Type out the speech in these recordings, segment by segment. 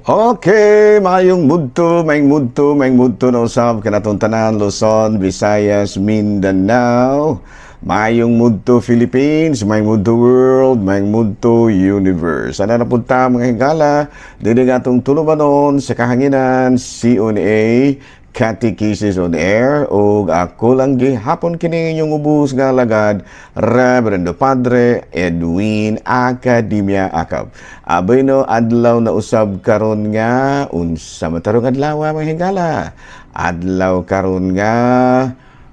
Okay, maayong mudto, maayong mudto, maayong mudto na usab kanatong tanan, Luzon, Visayas, Mindanao. Maayong mudto, Philippines, maayong mudto, world, maayong mudto, universe. Sana napunta, mga higala, dili nga atong tulumanon sa kahanginan, CONA, Catechesis on Air, ug ako lang gihapon kini inyong ubos nga alagad, Reverendo Padre Edwin Academia Acab. Abay no, adlaw na usab karon nga unsa man tarong adlaw, mga higala? Adlaw karon nga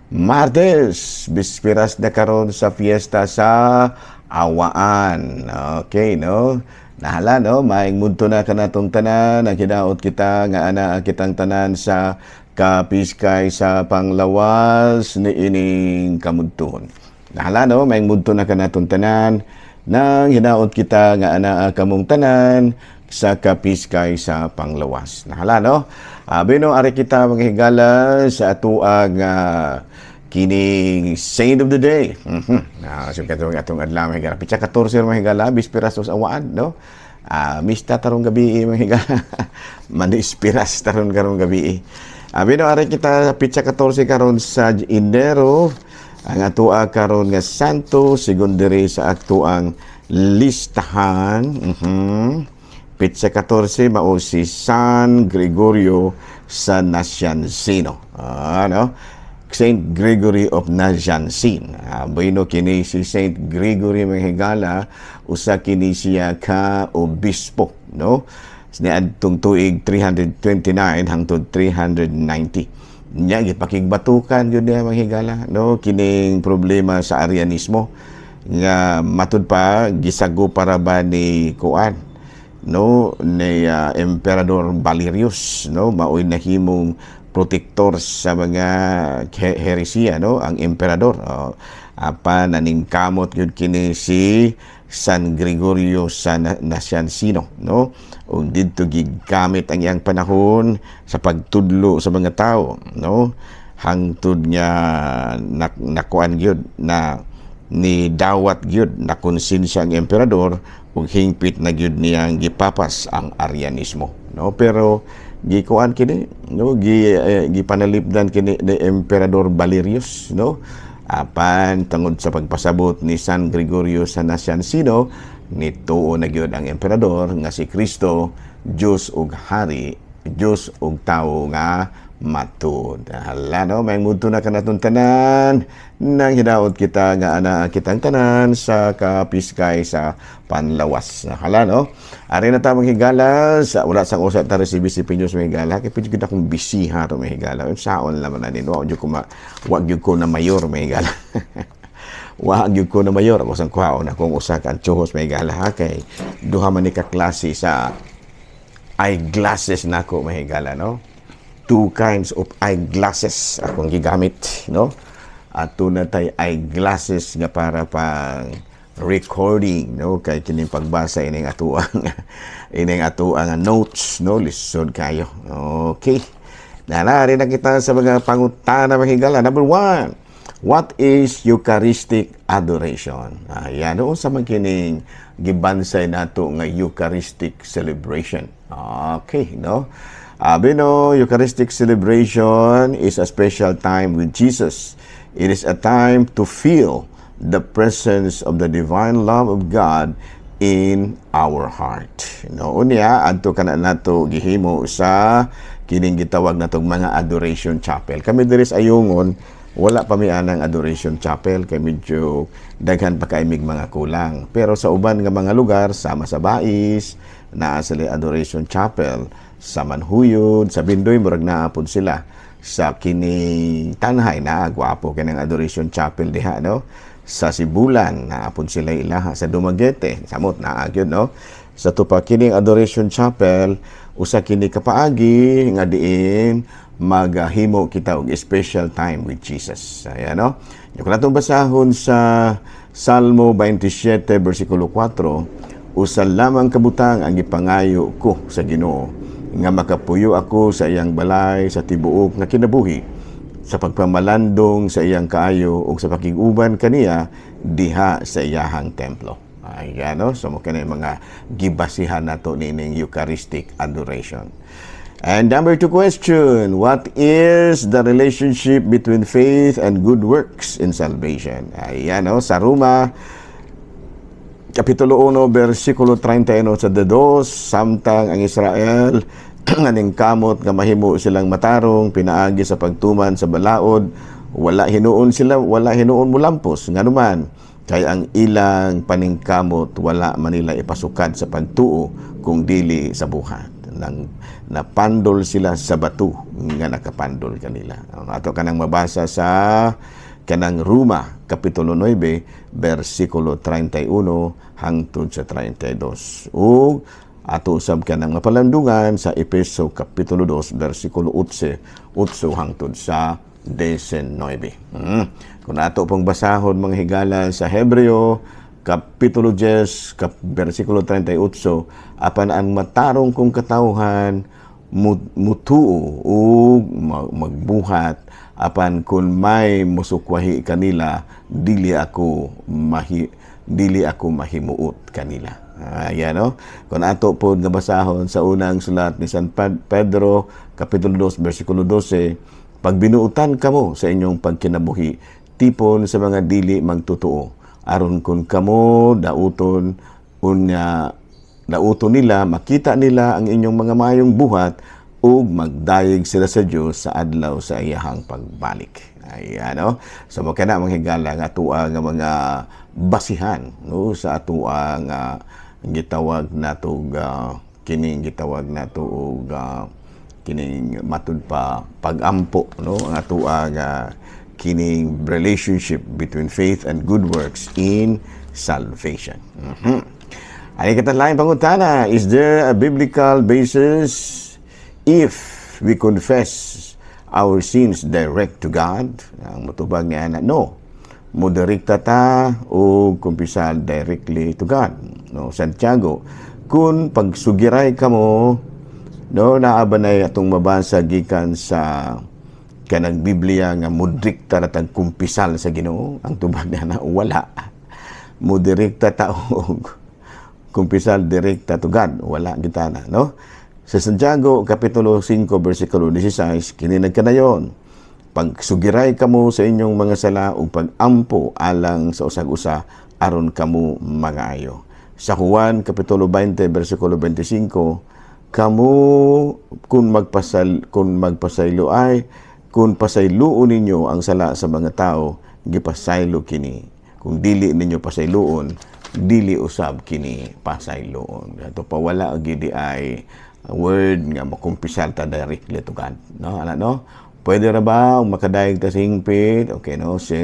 Martes, bispiras na karon sa fiesta sa Awaan. Okay, no? Nahala, no? Maayong mudto na kanatong tanan, ang hinaot kita nga ana kitang tanan sa kapiskay sa panglawas ni ining kamudtuhon. Nahala, no? Maayong mudto na kanatong tanan, nang hinaot kita nga ana kamong tanan sa kapiskay sa panglawas. Nahala, no? Abi no, ari kita, mga higala, sa atuang kining Saint of the Day. So katong atong adlaw, mga higala. Pitsa 14, mga higala, bispiras sa Awaan, no? Mista tarong gabi, mga higala. Manispiras tarong karong gabi. Abi no, ari kita pitsa 14 karon sa Enero. Ang atoa karon nga santo sigon diri sa atoang listahan. Pitsa 14 mao si San Gregorio sa Nazianzeno. No? Saint Gregory of Nazianzen. Bueno, kini si Saint Gregory, mga higala, usa kini siya ka obispo, no? Niadtong tuig 329 hangtod 390. Nya gipakigbatukan gyud niya, mga higala, no, kining problema sa Arianismo nga matud pa gisago para ba ni kuan, no, ni Emperador Valerius, no? Maoy nahimong protektor sa mga heresiya, no, ang emperador. Oh, apan naningkamot gyud kini si San Gregorio sa Nazianzeno, no, ug didto gigamit ang iyang panahon sa pagtudlo sa mga tao, no, hangtod nga nakuan gyud na ni dawat gyud na konsensya ang emperador ug hingpit na gyud niyang gipapas ang Arianismo, no? Pero gikuan kini, no, gipanalipdan kini ni Emperador Valerius, no? Apan tungod sa pagpasabot ni San Gregorio sa Nazianzeno, nituo na gyud ang emperador nga si Kristo Dios ug hari, Dios ug tawo nga matud. Hala no, may mudto na kanatong tanan, nang hinaot kita nga ana kitang tanan sa kapiskay sa panlawas. Hala no. Ari na ta, mga higala, sa wala sang usa ta resibi si Pinyos, mga higala, kay pwede gud akong busy ha to, mga higala. Saon laman na nino, wa gyud ko na mayor, mga higala. Wa gyud ko na mayor ako sang kuhaon akong usa ka anchohos, mga higala, ha, kay duha man ni ka klase sa eyeglasses nako, mga higala, no? Two kinds of eyeglasses akong gigamit, no? Ato na tay eyeglasses nga para pang recording, no, kay kining pagbasa ining atuang notes, no, lisod kayo. Okay. Nana na kita sa mga pangutana, mga higala. Number 1. What is Eucharistic adoration? Ayan, no, sa man kining gibansay nato nga Eucharistic celebration? Okay, no? Abi no, Eucharistic celebration is a special time with Jesus. It is a time to feel the presence of the divine love of God in our heart. No, unya adto kana nato gihimo sa kining gitawag natong mga adoration chapel. Kami diri sa Ayungon, wala pa mi anang adoration chapel kay medyo daghan pa kay mig mga kulang. Pero sa uban nga mga lugar, sama sa Bais, naa sila adoration chapel. Sa Manhuyod, sa Bindoy, murag naa pod sila. Sa kini Tanjay na gwapo kanang adoration chapel diha, no? Sa Sibulan naa pod sila ilaha. Sa Dumaguete, samot naa gyud, no? Sa tupa kining adoration chapel, usa kini kapaagi nga diin maghimo kita og special time with Jesus. Ayan, no? Yung natong basahon sa Salmo 27 versikulo 4, "Usa lamang kabutang ang gipangayo ko sa Ginoo, nga makapuyo ako sa iyang balay sa tibuok nga kinabuhi, sa pagpamalandong sa iyang kaayo ug sa pakig-uban kaniya diha sa iyahang templo." Ayan, no? So, mo kini mga gibasihan nato nining Eucharistic adoration. And number two question, what is the relationship between faith and good works in salvation? Ayan, no? Sa Roma, Kapitulo 1, versikulo 31 sa 2, samtang ang Israel naningkamot nga mahimo silang matarong pinaagi sa pagtuman sa balaod, wala hinuon sila, wala hinuon mulampos. Nganuman kay ang ilang paningkamot wala man nila ipasukad sa pagtuo kung dili sa buhat nang napandol sila sa bato nga nakapandol kanila. Ato kanang mabasa sa kanang Roma kapitulo 9 bersikulo 31 hangtod sa 32 ug ato usab kanang mapalandungan sa Epeso kapitulo 2 bersikulo 8 8 hangtod sa 19. Kung ato pong basahon, mga higala, sa Hebreo kapitulo 10 bersikulo 38, apan ang matarong kong katawhan mutuo ug magbuhat, apan kung may musukwahi kanila, dili ako mahimuot kanila. Ayan, no? Kung ato po nga basahon sa unang sulat ni San Pedro kapitulo 2 bersikulo 12, pagbinuutan kamo sa inyong pagkinabuhi tipon sa mga dili magtotoo, aron kung kamo dauton unya dauton nila, makita nila ang inyong mga mayong buhat ug magdayeg sila sa Dios sa adlaw sa iyahang pagbalik. Ayan, no? So mo kana, mga higala, nga atoa nga mga basihan, no, sa atoa nga gitawag nato kining gitawag nato og kining matud pa pagampo, no, ang atoa nga kining relationship between faith and good works in salvation. Ay kita laing pangutana, is there a biblical basis if we confess our sins direct to God? Ang mutubag niya na, no. Mudirekta ta o kumpisal directly to God. No, Santiago, kung pagsugiray kamo, no, naa ba nay atong mabasa gikan sa kanang Biblia nga mudrekta ra tag kumpisal sa Ginoo? Ang tubag niya na, wala. Mudirekta ta og kumpisal direkta to God. Wala kita na, no? Sa Santiago, Kapitulo 5, versikulo 16, kini nagkanayon, pagsugiray kamo sa inyong mga sala ug pagampo alang sa usag-usa aron kamo magaayo. Sa Juan, Kapitulo 20, versikulo 25, kamo kung magpasaylo ay kung pasayloon ninyo ang sala sa mga tao, gipasaylo kini. Kung dili ninyo pasayloon, dili usab kini pasayloon. Ato pa, wala gidi ay word nga makumpisal ta directly to God. No, ana, no? Pwede ra ba makadayeg ta sa hingpit? Okay, no? Si,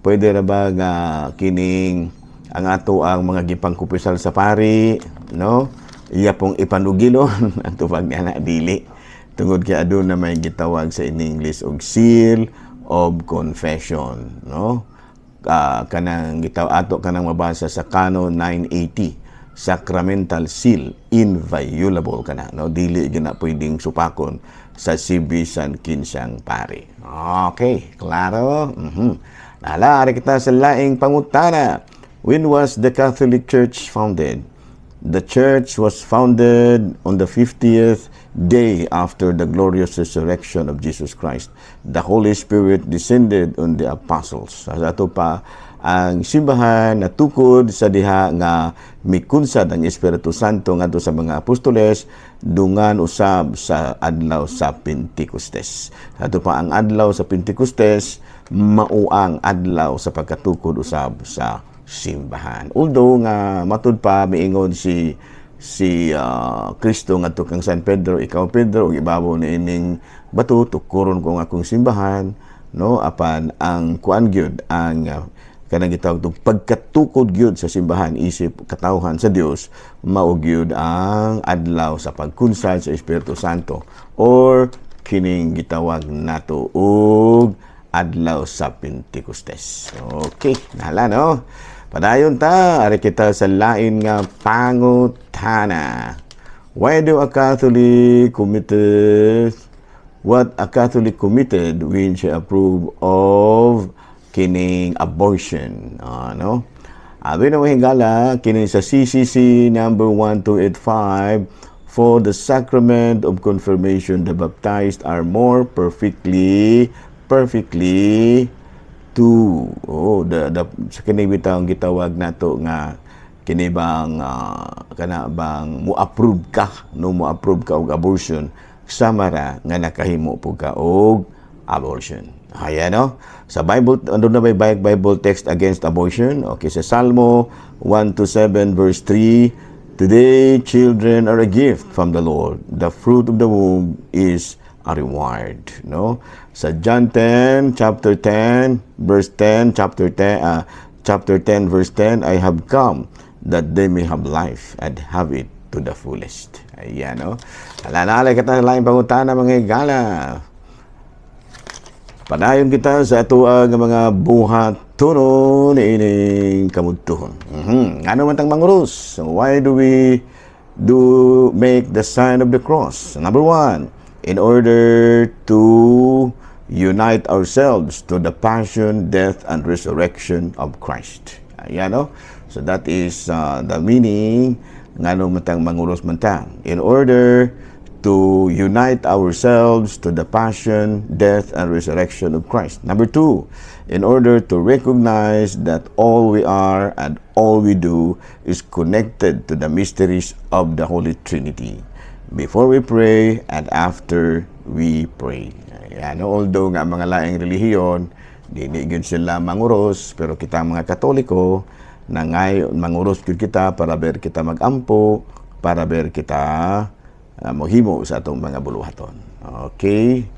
pwede ra ba nga kining ang ato ang mga gipangkumpisal sa pari, no? Iya pong ipanugilon? Ang tubag niya na, dili. Tungod kay aduna may gitawag sa in English og seal of confession, no? Kanang gitaw ato kanang mabasa sa Canon 980, sacramental seal, inviolable kana, no? Dili gyud na pwedeng supakon sa bisan kinsang pari. Okay, klaro. Nala, ari kita sa laing pangutana. When was the Catholic Church founded? The church was founded on the 50th day after the glorious resurrection of Jesus Christ. The Holy Spirit descended on the apostles. Sa ato pa, ang simbahan natukod sa diha nga mikunsad ang Espiritu Santo ngadto sa mga apostoles dungan usab sa adlaw sa Pentecostes. Ato pa, ang adlaw sa Pentecostes mao ang adlaw sa pagkatukod usab sa simbahan. Although nga matud pa miingon si Kristo ngadto kang San Pedro, "Ikaw Pedro, ug ibabaw ni ining bato tukuron ko ang akong simbahan," no, apan ang kuan gyud, ang kanang gitawag tong pagkatukod gyud sa simbahan isip katawhan sa Dios, mao gyud ang adlaw sa pagkunsad sa Espiritu Santo or kining gitawag nato og adlaw sa Pentecostes. Okay, nahala, no? Padayon ta, ari kita sa lain nga pangutana. Why do a Catholic committed what a Catholic committed when she approved of kining abortion? No? Abi na, mga higala, kini sa CCC number 1285, "For the sacrament of confirmation, the baptized are more perfectly two." Oh, the sa kini bitaw ang gitawag nato nga kini bang kana bang mo-approve ka, no, mo-approve ka og abortion, sama ra nga nakahimo po ka og abortion. Ayan, no? Sa Bible, ano na may Bible text against abortion? Okay, sa Salmo 127 verse 3, "Today, children are a gift from the Lord. The fruit of the womb is a reward." No? Sa John 10, chapter 10, verse 10, chapter 10, chapter 10, verse 10, "I have come that they may have life and have it to the fullest." Ayan, no? Alalay kita sa laing pangutana, mga higala. Padayon kita sa ato nga mga buhatonon ining kamudtuhon. Ano man tang manguros? So why do we do make the sign of the cross? Number one, in order to unite ourselves to the passion, death, and resurrection of Christ. Ayan, no? So that is the meaning ngano man tang manguros man ta. In order to unite ourselves to the passion, death, and resurrection of Christ. Number two, in order to recognize that all we are and all we do is connected to the mysteries of the Holy Trinity, before we pray and after we pray. Ayan, although nga mga laing relihiyon, dili gyud sila manguros, pero kita mga Katoliko, na ngayon manguros gyud kita para ber kita magampo, para ber kita mohimo sa atong mga buluhaton. Okay?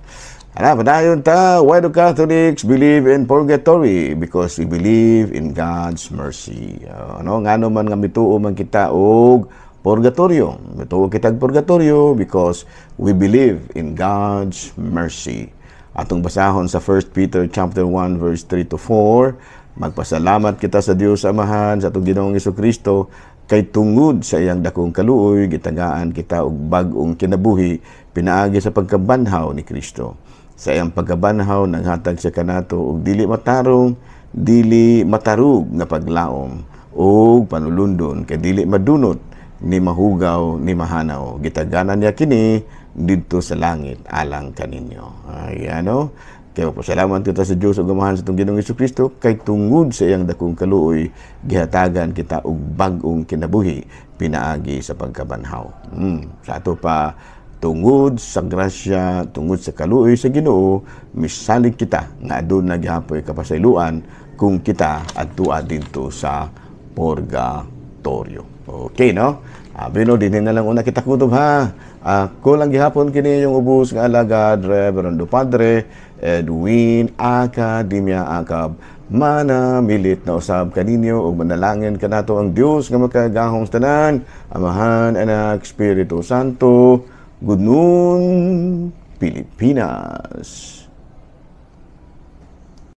Ala, padayon ta. Why do Catholics believe in purgatory? Because we believe in God's mercy. Ano, ngano man nga mituo man kita og purgatorio? Mituo kita og purgatorio because we believe in God's mercy. Atong basahon sa 1 Peter chapter 1 verse 3 to 4, "Magpasalamat kita sa Dios Amahan sa atong Ginoong Kristo kay tungod sa iyang dakong kaluoy gitagaan kita og bag-ong kinabuhi pinaagi sa pagkabanhaw ni Kristo. Sa iyang pagkabanhaw, naghatag siya kanato og dili matarong, dili matarug nga paglaom ug panulundon kay dili madunot ni mahugaw ni mahanaw. Gitaganan niya kini didto sa langit alang kaninyo." Ay ano, kaya pasalamat kita sa Dios ug Amahan sa atong Ginoong Kristo kay tungod sa iyang dakong kaluoy gihatagan kita og bag-ong kinabuhi pinaagi sa pagkabanhaw. Sa ato pa, tungod sa grasya, tungod sa kaluoy sa Ginoo, misalig kita nga aduna gihapoy kapasayloan kung kita adtua didto sa purgatorio. Okay, no? Abi no, dinhi na lang una kita kutob, ha. Ako lang gihapon kini inyong ubos nga alagad, Reverendo Padre Edwin Academia Acab. Manamilit na usab kaninyo ug manalangin kanato ang Dios nga makagagahom sa tanan, Amahan, Anak, Espiritu Santo. Good noon, Pilipinas.